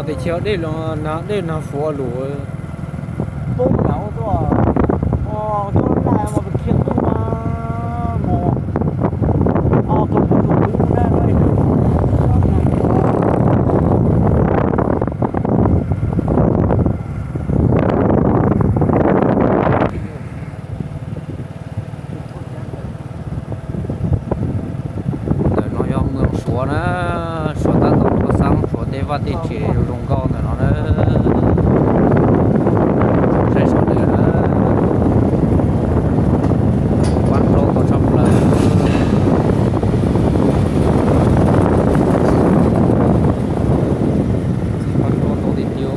Tes chaw dej los nag, dej nag Suav lus. Poob nrad tuaj, tuaj laj mas khiav tuaj mas mus, o, tuaj mus tus kwv na. Ntawm no yog moos Suav na, Suav tab tom tuaj xab Suav tej vaj tej tsev zoo nkauj ntawm no na. Saib sawv daws na, pab rau tau tshaj plaws. Pab rau tau tiag tiag.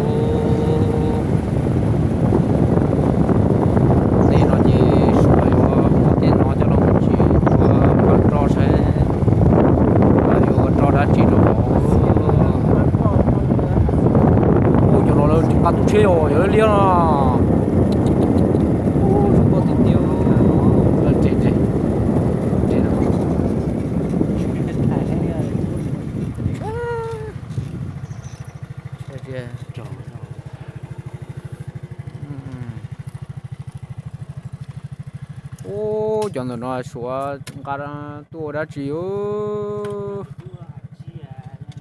Tej no ces Suav yuav muab tej no coj los mus tsim ua pab rau saib yuav rau dab tsi rau hauv. Ua cov no lawv tsis nqa tus tsheb os, yog liab no. Zoo nkauj tiag tiag. Ub, cov ntawm no Suav nqa tuaj ua dab tsi?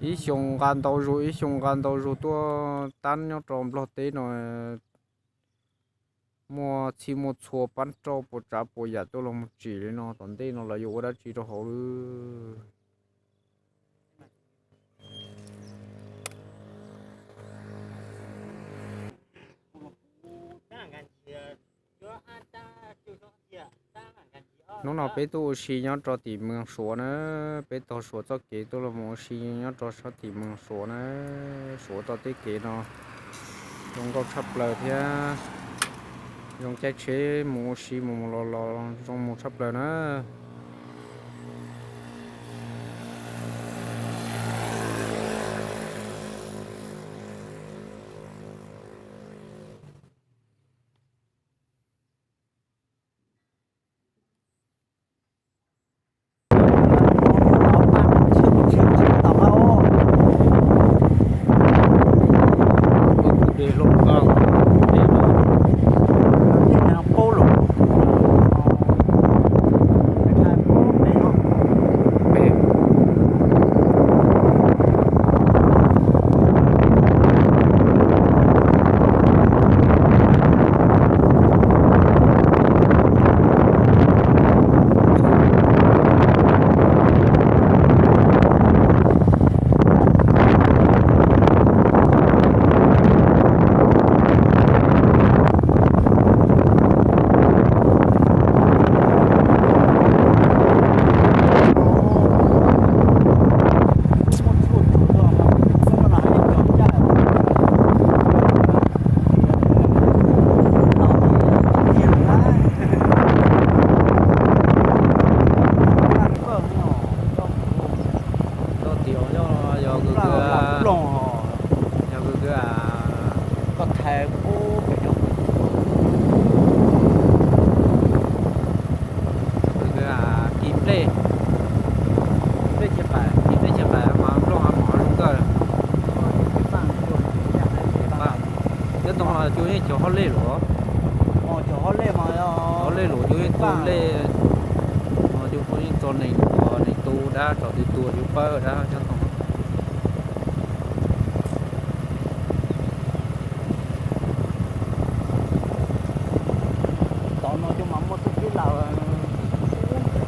Ib xyoo nqa ntau zug, ib xyoo nqa ntau zug tuaj tab nyob rau Nplog teb no. Muaj txhij muaj txhua pab rau puas tsav puas yam tuaj los mus tsim li no, tom ntej no lawv yuav ua dab tsi rau hauv lawm. Hnub no peb tuaj ua si nyob rau tim moos Suav na, peb taug Suav txoj kev tuaj los mus ua si nyob rau sab tim moos Suav na, Suav txoj tej kev no zoo nkauj tshaj plaws thiab zoo caij tsheb mus ua si mus mus los los zoo mus tshaj plaws na. Tau tias yog kawg kawg, yog kawg kawg, koj thaiv kub pem no, kawg kawg kis nplej, nplej tshaj plaws, kis nplej tshaj plaws mas nplooj mom zoo nkauj. Nyob tod cua yeej cov hob lej los, hob lej los cua yeej tu lej, cua yeej txo neeg, neeg tu dab tso twg tua cua pawg dab nyob tod.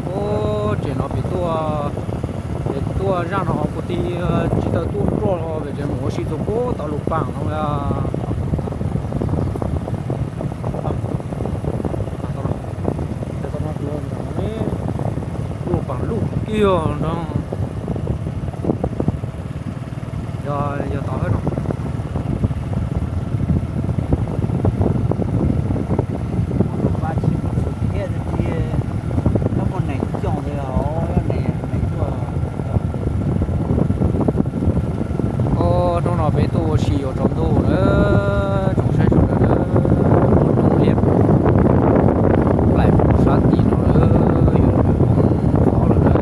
Ub, tsev no pem tuaj, pem tuaj zaj no kuv tig tsis tau tuaj nroj los pem tsev mus ua si txog pub tau lub paam no. Lub paam lub kiag no. Yog, yog tod no. Hnub no peb tuaj ua si yuav tsaus ntuj na, tsoom saib sawv daws na, lub roob liab plaim sab tim no lawm, yuav lwm poob qhov lawm na.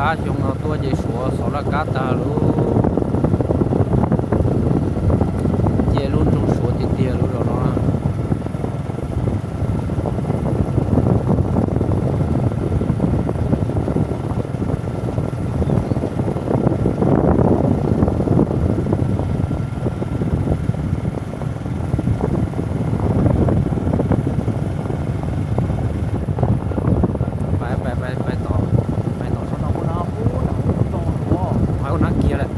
Kab xyoo no tuaj ces Suav xov laj kab tag lub, cia lub nroog Suav tiag tiag lub los no. Pais, pais, pais, pais tom, pais tom sab no, ua no, ua no, ua no kiag lawm.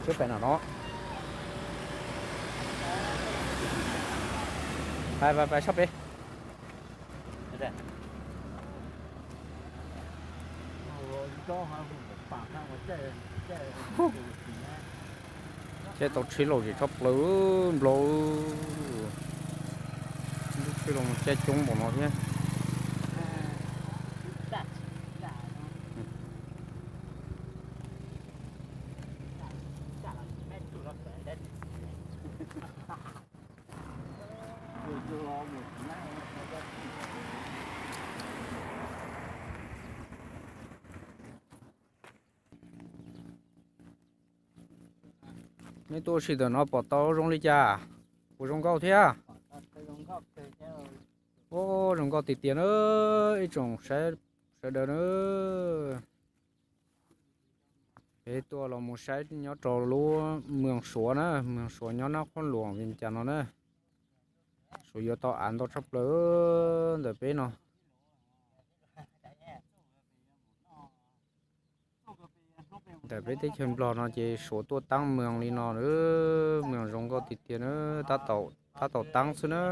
Siab pem no no. Pais, pais, pais sab pem. Caij tau tsheb los zem tshaj plaws nplog. Lub tsheb los caij coob npaum no thiab. Nej tuaj ua si ntawm no pom tau zoo li cas? Puas zoo nkauj thiab? Ua zoo nkauj tiag tiag na, ib tsoom saib sawv daws na. Peb tuaj los mus saib nyob rau lub moos Suav na, moos Suav nyob Nab Qhob Luam Vias Cas no na. Suav yuav tau av ntau tshaj plaws ntawm peb no. Ntawm peb teb chaws Nplog no ces Suav tuaj taab moos li no na, moos zoo nkauj tiag tiag na, tab tom taab xwb na.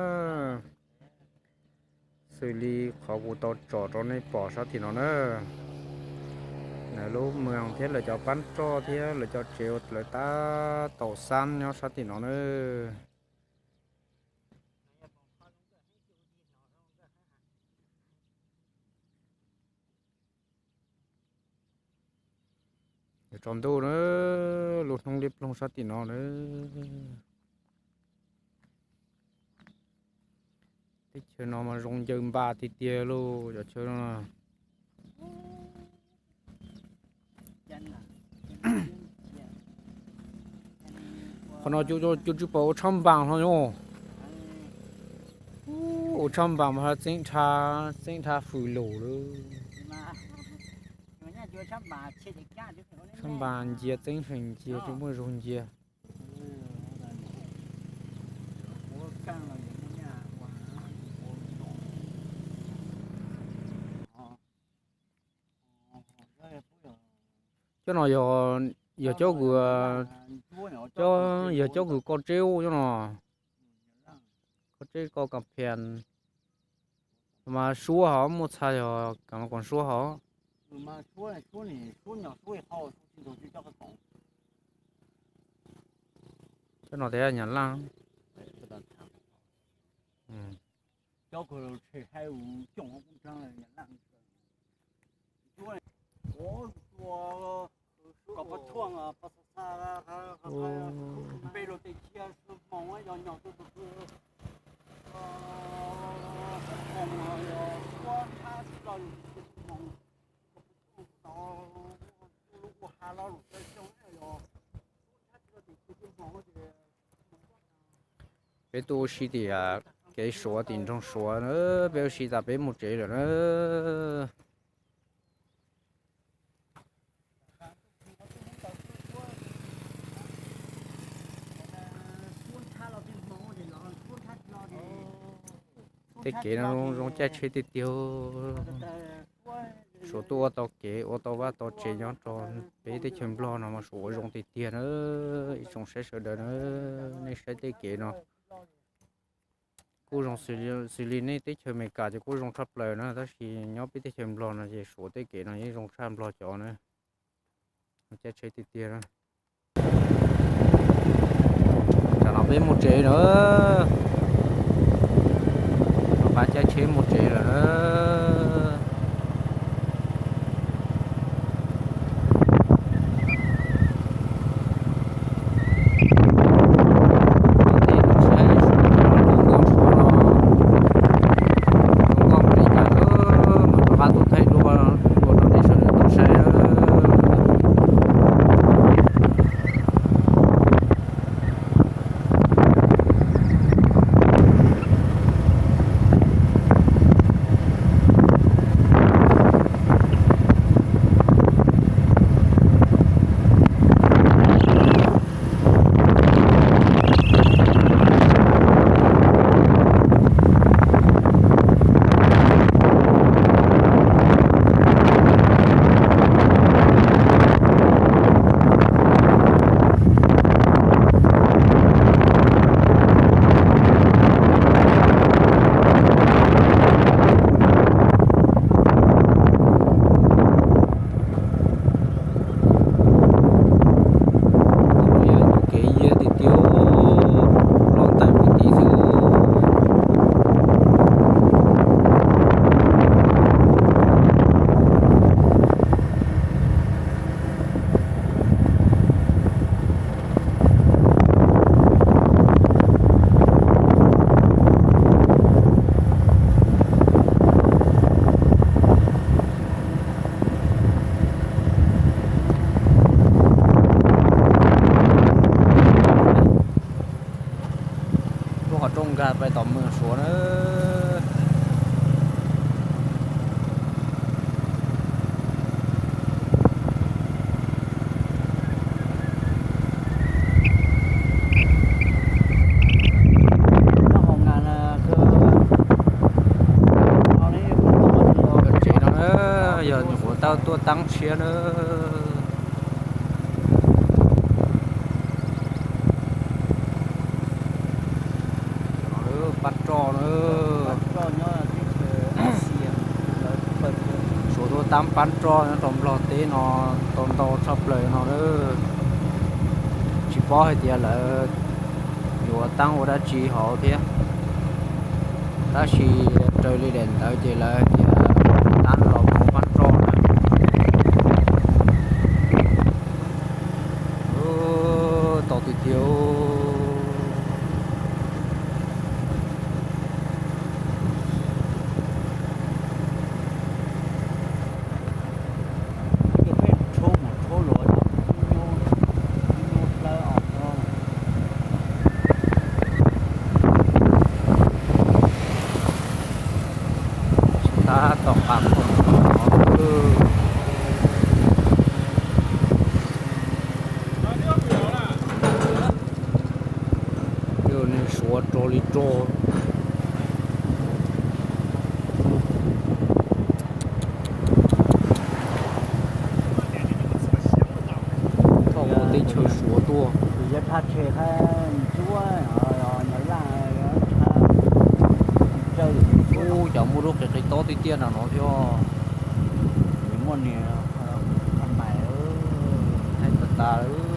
Xws li qhov kuv tau tsom rau nej pom sab tim no na, lawv lub moos thiab lawv cov pab roj thiab lawv cov tsev uas lawv tab tom xab nyob sab tim no na. Yuav tsaus ntuj na, lub hnub liab ploog sab tim no na. Teb chaws no mas zoo ncaws npas tiag tiag lauj, cov chaw no. Qhov no cuj tsis pom ua tshab npas hlo no. Ua tshab npas mas txeeb tha, txeeb tha fws lus lawm. Tshab npas ncia txeeb feem ncia tsis muaj zug ncia. Cov no yog, yog cov kws, cov, yog cov kws koj tseb ub cov no. Koj tseb koj kas phias mas suab hov muaj txha yog kas mas koom suab hov. Cov no tias Nyab Laj. Peb tuaj ua si tim kev Suav tim nroog Suav na, peb ua si tas peb mus tsev lawm na. Tej kev no zoo caij tsheb tiag tiag. Suav tuaj ua tau kev ua tau vaj tau tsev nyob rau peb teb chaws Nplog no mas suav ua zoo tiag tiag na. Ib tsoom saib sawv daws na, nej saib tej kev no kuj zoo xws li nej teb chaws Amelikas ces kuj zoo tshaj plaws na, tab sis nyob peb teb chaws Nplog no ces suav tej kev no yeej zoo tshaj Nplog cov na. Caij tsheb tiag tiag na. Tsam no peb mus tsev na, rov qab caij tsheb mus tsev lawm na. Kev yiab tiag tiag, loj tawm pem tid xwb. Lub qhov rooj nkag pais tom Moos Suav na. Tsev no yog nyuam qhuav tau tuaj tab tshiab na. Pab roj na. Suav tuaj tab pab roj nyob rau Nplog teb no tau ntau tshaj plaws no na. Tsis paub hais tias lawv yuav tab ua dab tsi hauv thiab, tab sis raws li daim ntawv ces lawv hais tias tab los mus pab roj na. Tau tiag tiag. Tab tom qab pom no. Yog nws suav rog li rog. Toj ua teb chaws suav tuaj. Ub, cov muaj lub qe qe tob tiag tiag na no thiab. Muaj niag, hais tas tas.